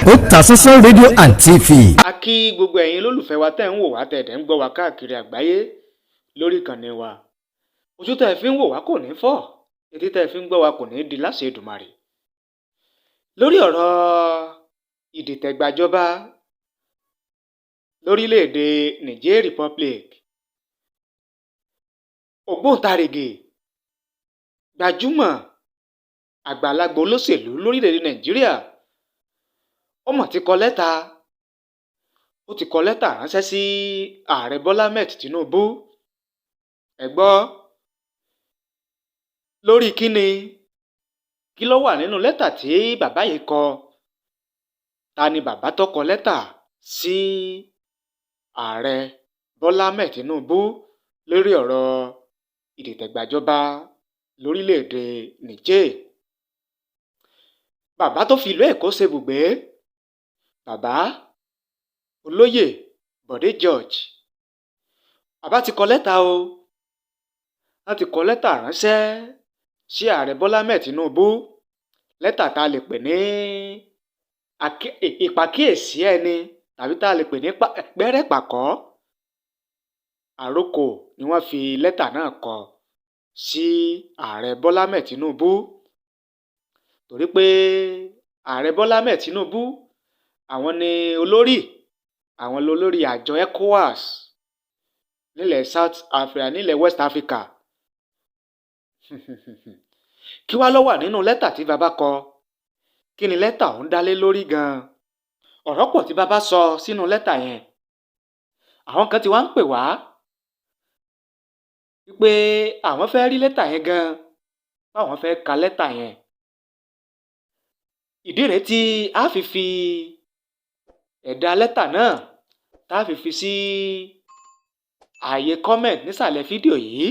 Otasansan rédíò and TV. A kí gbogbo ẹ̀yin olólùfẹ́ wa tẹ́ ń wò wá, tẹ́ ẹ̀ ń gbọ́ wá káàkiri àgbáyé lórí ìkànnì wa. Ojú tẹ́ ẹ fi ń wò wá kò ní fọ́, etí tẹ́ ẹ fi ń gbọ́ wa kò ní di láṣẹ Èdùmàrè. Lórí ọ̀rọ̀ ìdìtẹ̀gbàjọba lórílẹ̀‐èdè Niger Republic, ògbóǹtarìgì, gbajúmọ̀, àgbàlagbà olóṣèlú lórílẹ̀‐èdè Nàìjíríà, ó mọ̀ ti kọ lẹ́tà, ó ti kọ lẹ́tà ránṣẹ́ sí Ààrẹ Bọ́lá Ahmed Tinubu. Ẹ gbọ́, lórí kíni? Kí ló wà nínú lẹ́tà tí bàbá yìí kọ? Ta ni bàbá tó kọ lẹ́tà sí Ààrẹ Bọ́lá Ahmed Tinubu lórí ọ̀rọ̀ ìdìtẹ̀gbàjọba lórílẹ̀‐èdè Niger? Bàbá tó fi ìlú Èkó ṣebùgbé, bàbá Olóyè Bọ̀dé George, bàbá ti kọ lẹ́tà o. Wọ́n ti kọ lẹ́tà ránṣẹ́ sí Ààrẹ Bọ́lá Ahmed Tinubu, lẹ́tà tá a lè pè ní ìpàkíyèsí ẹni tàbí tá a lè pè ní gbẹ́rẹ́pàkọ́ àròkọ ni wọ́n fi lẹ́tà náà kọ sí Ààrẹ Bọ́lá Ahmed Tinubu, torí pé Ààrẹ Bọ́lá Ahmed Tinubu, àwọn ni olórí, àwọn lolórí àjọ ECOWAS nílẹ̀ South Africa, nílẹ̀ West Africa. Kí wá ló wà nínú lẹ́tà tí bàbá kọ? Kí ni lẹ́tà ọ̀hún dá lé lórí gan-an? Ọ̀rọ̀ pọ̀ tí bàbá sọ sínú lẹ́tà yẹn. Àwọn kan ti wá ń pè wá wípé àwọn fẹ́ rí lẹ́tà yẹn gan-an, báwọn fẹ́ ka lẹ́tà yẹn. Ìdí rèé tí a fi fi ẹ̀dà lẹ́tà náà, tá a fi fi sí ààyè comment nísàlẹ̀ fídíò yìí.